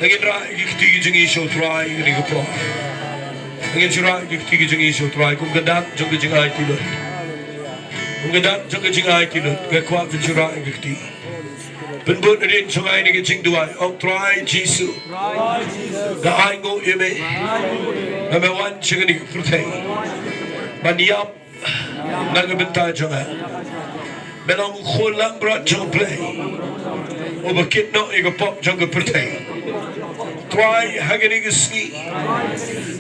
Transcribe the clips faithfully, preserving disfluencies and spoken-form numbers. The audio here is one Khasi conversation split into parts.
Ngin rah ïa ki kti ki jong ngi sha u Trai ha kane ka por. Ngin shu rah ïa ki kti ki jong ngi sha u Trai kum ka dak jong ka jingaiti lut. Kum ka dak jong ka jingaiti lut. Nga kwah phin shu rah ïa ki kti. Pynbud hadien jong ngi ïa ka jingduwai. Ong Trai Jisu, nga ainguh ïa me ba me wan sha kane ka pyrthei ban ïap na ka bynta jong nga. Me long u khun langbrot jong U Blei uba kit noh ïa ka pop jong ka pyrthei. Trai, ha kane ka sngi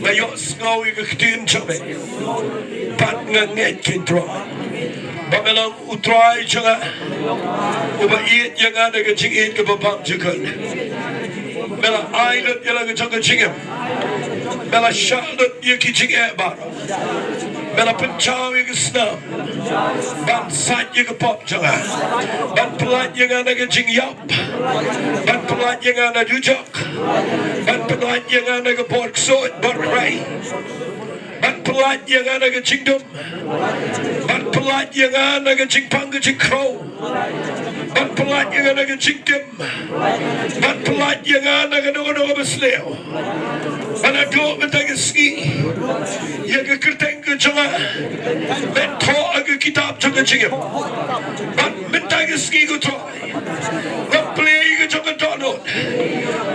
nga ïohsngew ïa ka ktien jong me bad nga ngeit, ko Trai, ba me long u Trai jong nga uba ïeit ïa nga da ka jingïeit kaba bymjukut. Me la ai lut ïa la ka jong ka jingim. Me la shah lut ïa ki jingeh baroh. Me la pynjaw ïa ka snam ban sait ïa ka pop jong nga, ban pyllait ïa nga na ka jingïap, ban pyllait ïa nga na dujok, ban pyllait ïa nga na ka bor ksuid bor rei, ban pyllait ïa nga na ka jingdum, ban pyllait ïa nga na ka jingpang ka jingkhrew, ban pyllait ïa nga na ka jingtim, ban pyllait ïa nga na kano kano kaba sniew. Ba naduh mynta ka sngi ïa ka kyrteng ka jong nga men thoh ha ka kitab jong ka jingim. Bad mynta ka sngi, ko Trai, nga plie ïa ka jong ka dohnud,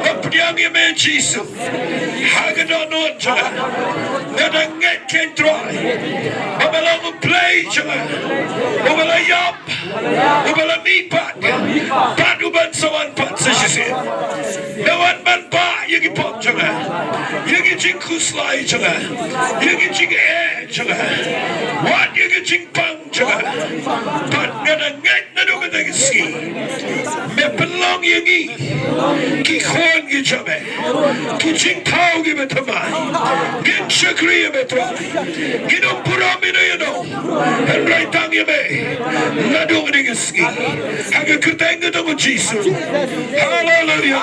nga pdiang ïa me Jisu ha ka dohnud jong nga. Nga da ngeit, ko Trai, ba me long U Blei jong nga uba la ïap, uba la mihpat bad uban sa wan pat sa shisien. Me wan ban bah ïa ki pop jong nga, ïa ki jingkhuslai jong nga, ïa ki jingeh jong nga, wat ïa ki jingpang jong nga. Bad nga da ngeit naduh mynta ka sngi me pynlong ïa ngi ki khun ki jong me, ki jingthaw kiba thymmai. Ngin shakri ïa me, Trai. Ngin ym burom ïano ïano, hynrei tang ïa me naduh kane ka sngi, ha ka kyrteng ka jong U Jisu. Haleluya.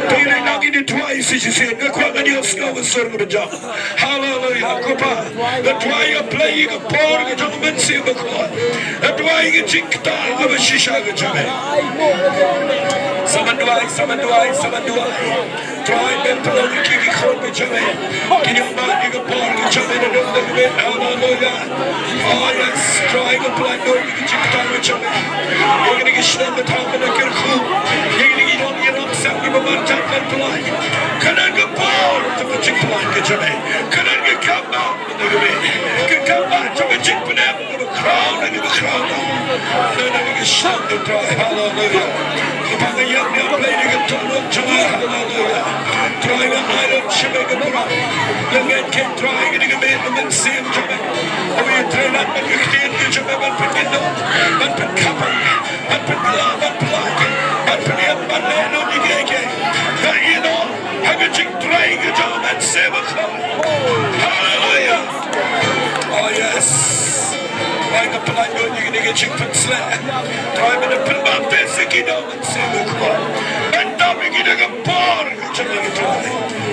Te ngin ïa nang ïa duwai sa shisien. Nga kwah ngan ïohsngew ka sur kaba jam. Haleluya. Ko Pa, nga duwai, nga plie ïa ka por ka jong U Mynsiem Bakhuid. Nga duwai ïa ka jingktah kaba shisha ka jong me. Sa ban duwai, sa ban duwai, sa ban duwai. Trai, men pynlong ïa ki, ki khun ka jong me. Kin ïoh mad ïa ka por ka jong me naduh mynta ka miet. Haleluya. Oh yes, Trai, nga pynlong ïa ki jingktah ka jong me. Ïa kine ki shnong ka thaw, men kyrkhu. Ïa kine ki long, ïa long sang kiba marjan, men pynlong. Kane ka por jong ka jingpynlong ka jong me. Kane ka kam ba Ka kam ba jong ka jingpynim, ka ba khraw, ka ba khraw. Haleluya. Ka ba nga ïap ïa Blei, ka dohnud jong nga. Haleluya. Trai, nga ai lut sha me ka burom. Nga ngeit, ko Trai, ka dei ka miet ka mynsiem jong me. Oh, ïa Trai, lad ban ka ktien ka jong me ban pynkynnoh, ban pynkhamtam, ban pynkylla, ban pynlait, ban pynim, ban leh lut ïa kiei kiei. Nga ïehnoh ha ka jingtrei ka jong U Mynsiem Bakhuid. Haleluya. Oh yes. Trai, nga pynlait lut ïa kine ki jingpynsleh. Trai, men pynbaptis ïa ki da U Mynsiem Bakhuid. Men dap ïa ki da ka bor ka jong me, Trai.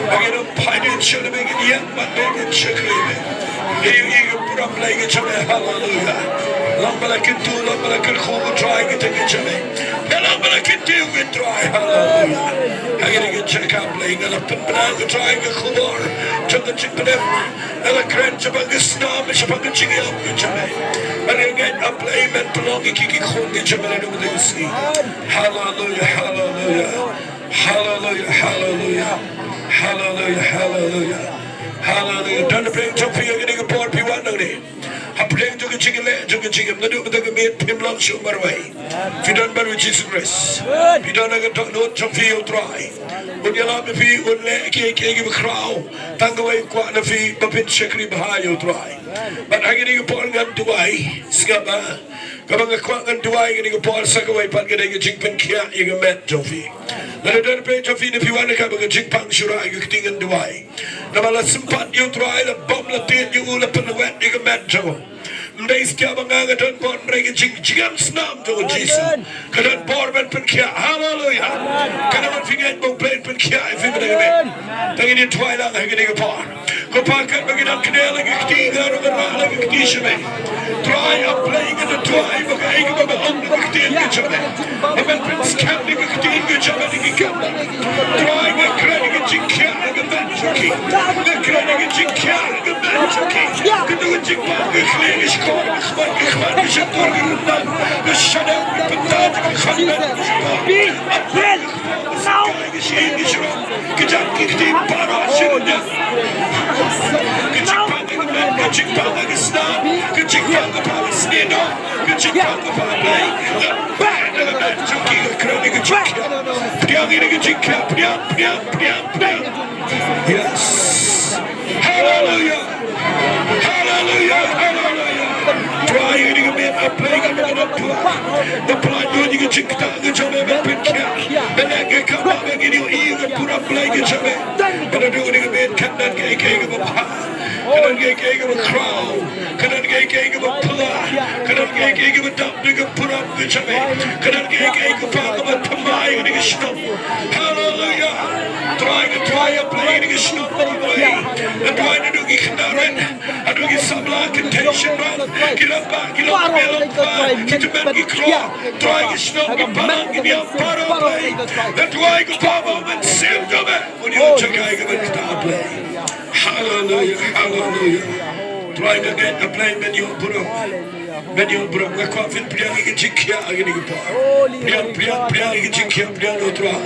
Ba ngin ym phai, ngin shakri me, ngin ïeng bad me, ngin shakri me. Ïa, ïa, ïa ka burom Blei ka jong me, haleluya. Long ba la kyntu, long ba la kyrkhu, ko Trai, ka jingim ka jong me. Long ba la kyntu, ko Trai, haleluya. Ha kane ka jaka Blei nga la pynbna, ko Trai, ka khubor jong ka jingpynim. Nga la kren shaphang ka snam, shaphang ka jingïap ka jong me. Nga ngeit, A Blei, men pynlong ïa ki, ki khun ka jong me naduh mynta ka sngi. Haleluya, haleluya. Haleluya, haleluya. Haleluya, haleluya. Haleluya. Don pdeng jong phi ha kane ka por, phi wan nangne. Hapdeng jong ka jingïaleh jong ka jingim, naduh mynta ka miet phim long shuh marwei. Phi don bad U Jisu Khrist. Phi don ha ka dohnud jong phi ïa U Trai. Un ïalam ïa phi, un leh kiei kiei kiba khraw. Tang kawei kwah na phi, ba phin shakri bha ïa U Trai. Bad ha kane ka por ngan duwai, sngap ba kaba nga kwah ngan duwai kane ka por sa kawei pat ka dei ka jingpynkhiah ïa ka met jong phi. Lada don pdeng jong phi ne phi wan ha kaba ka jingpang, shu rah ïa ka kti, ngan duwai. Namar la sympat ïa U Trai, la bam, la tied ïa u, la pynwet ïa ka met jong u. Ym dei shisha ba nga nga don bor, hynrei ka jing, jingïaseng snam jong U Jisu ka don bor ban pynkhiah. Haleluya. Ka don bor, phi ngeit ba U Blei un pynkhiah ïa phi mynta ka miet. Tang ngin ïa duwai lang ha kane ka por. Ko Pa, katba ki dang kdew la ki kti, nga ruh ngan rah la ki kti sha me. Trai, A Blei, nga duwai ba kaei kaba me ong da ka ktien ka jong me, ba men pynskhem da ka ktien ka jong me da ki kam. Trai, nga kren ïa ka jingkhiah ha ka met jong ki. Nga kren ïa ka jingkhiah ha ka met jong ki. Kata ka jingpang ka khlieh ka shkor ka khmat ka khmat ka shyntur ka ryndang ka shadem ka bynta ka khmat. Ka jong ki kti baroh sha ka dep. Ka jingpang ka met, ka jingpang ka snam, ka jingpang ka pang ka sniew, ka jingpang ka pang ka Blei. Ka pang ka met jong ki, ka kren ka jingkhiah. Pdiang ïa ka jingkhiah, pdiang, pdiang, pdiang, pdiang. Yes. Hallelujah. Hallelujah. Hallelujah. Trai, ïa kane ka miet, A Blei, nga kynduh, Trai. Nga pynlait ïa ka jingktah ka jong me ban pynkhiah. Ban leh ka kam ba ngi ïohi ïa ka burom Blei ka jong me. Nga kynduh ïa kane ka miet, kan don kaei kaei kaba bha, kan don kaei kaei kaba khraw, kan don kaei kaei kaba phylla, kan don kaei kaei kaba dap da ka burom ka jong me, kan don kaei kaei kaba, kaba thymmai ïa kane ka shnong. Hallelujah. Trai, nga duwai, A Blei, ïa kane ka shnong, A Blei. Nga duwai naduh ki khynnah rit, naduh ki samla contention rit, ki rangbah, ki longkmie longkpa, ki tymmen ki khlur. Trai, ki shnong, ki balang, ki niam baroh, A Blei. Nga duwai, ko Pa, ba U Mynsiem jong me un ïoh jaka ïa ka ban ktah, A Blei. Hallelujah, hallelujah. Trai, nga ngeit, A Blei, men ïoh burom. Men ïoh burom. Nga kwah phin pdiang ïa ka jingkhiah ha kane ka por. Pdiang, pdiang, pdiang ïa ka jingkhiah, pdiang, ko Trai.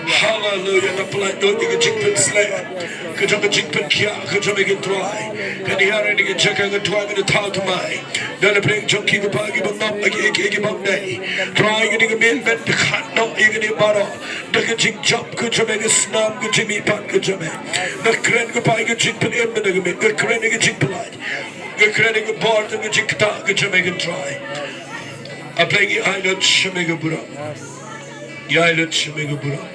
Hallelujah. Nga pynlait ïa ka jingpynsleh, ka jong ka jingpynkhiah ka jong me, ko Trai. Kane ha kane ka jaka, ko Trai, ngi da thaw thymmai da na pdeng jong ki, ko Pa, kiba ngop ha kiei kiei ki bym dei. Trai, kane ka miet men pynkhot noh ïa kine baroh da ka jingjop ka jong me, ka snam ka jingmihpat ka jong me. Nga kren, ko Pa, ïa ka jingpynim na ka miet. Nga kren ïa ka jingpynlait. Nga kren ïa ka bor jong ka jingktah ka jong me, ko Trai. A Blei, ngi ai lut sha me ka burom. Ngi ai lut sha me ka burom.